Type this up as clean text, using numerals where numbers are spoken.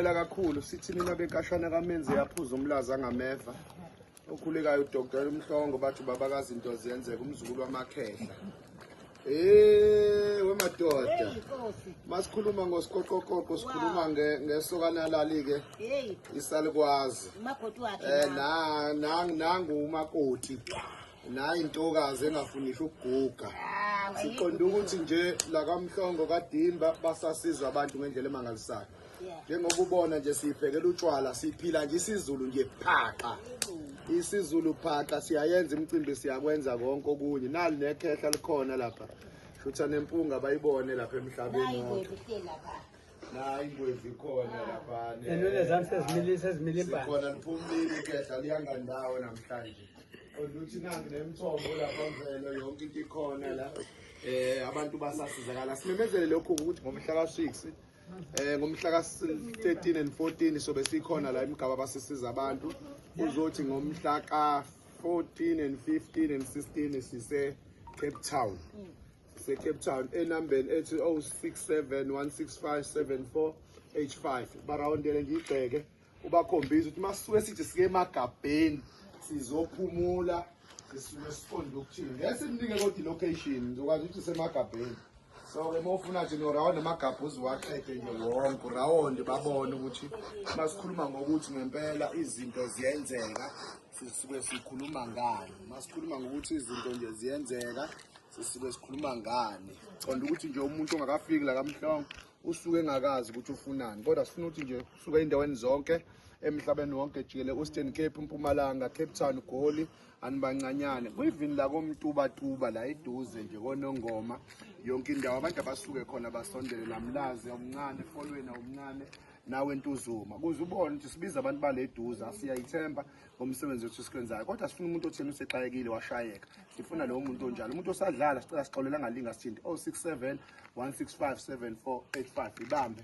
Kakhulu sithi nina benkashana kamenzi yaphuza umlaza angameva okhulekayo uDr Mhlongo bathi babakazi into ziyenzeka umzukulu wamakhehla. Eh wemadoda. Masikhuluma ngosiqoqoqoqo sikhuluma ngesokana lali ke. Isalikwazi. Umakoti wakhe. Eh na nangu umakoti. Nayi intokazi engafunisha ukuguga. Siqonda ukuthi nje la kaMhlongo kaDimba basasizwa abantu ngendlela emangalisayo. Njengoba ubona nje siyiphekela utshwala, siphila nje isiZulu nje phaqa. IsiZulu phaqa, siyayenza imicimbi, siyakwenza konke okunye. Nali nekhehla likhona lapha. Shutha nempunga bayibone lapha emhlabeni wonke. Nayi ingwevu ikhona lapha. Nenwele zami sezimile, sezimile impahla. Sikhona liphumile ikhehla liyangandawo namhlanje. Kodwa uthi nangi nemithombo lapha mvelo yonke into ikhona la. Abantu basasizakala. Simemezele lokhu ukuthi ngomhla ka-6 ngomhla ka-13 and 14 sobe sikhona la eMgaba basisiza abantu. Uzothi ngomhla ka-14 and 15 and 16 sise Cape Town. Sise Cape Town enambeni ethi 06716574 H5. Barawundele nje igceke ubakhombisa ukuthi masuke sithi sike emagabheni sizophumula sisuke siqonde ukuthini. Ngeke simnike kodwa i-location, ngizokwazi ukuthi isemagabheni. So ke uma ufuna nje norawonde amagabha uziwaqede nje wonke urawonde babone ukuthi masikhuluma ngokuthi ngempela izinto ziyenzeka sisuke sikhuluma ngani. Masikhuluma ngokuthi izinto nje ziyenzeka sisuke sikhuluma ngani. Qonda ukuthi nje umuntu ongakafiki la kaMhlongo usuke engakazi ukuthi ufunani, kodwa sifuna ukuthi nje usuke ey'ndaweni zonke emhlabeni wonke jikelele, Eastern Cape, Mpumalanga, Cape Town, Goli, anibancanyane kwivini la koMtubatuba la eduze nje koNongoma, yonke indawo abantu abasuke khona basondele namlazi awumncane, folweni awumncane, nawe Ntuzuma, kuze ubone ukuthi sibiza abantu bale eduze. Asiyayithemba ngomsebenzi wethu esikwenzayo, kodwa sifuna umuntu otheni usexakekile washayeka, sifuna lowo muntu onjalo. Umuntu osadlala sicela sixolela angalinga sithinte 067 165 7485 ibambe.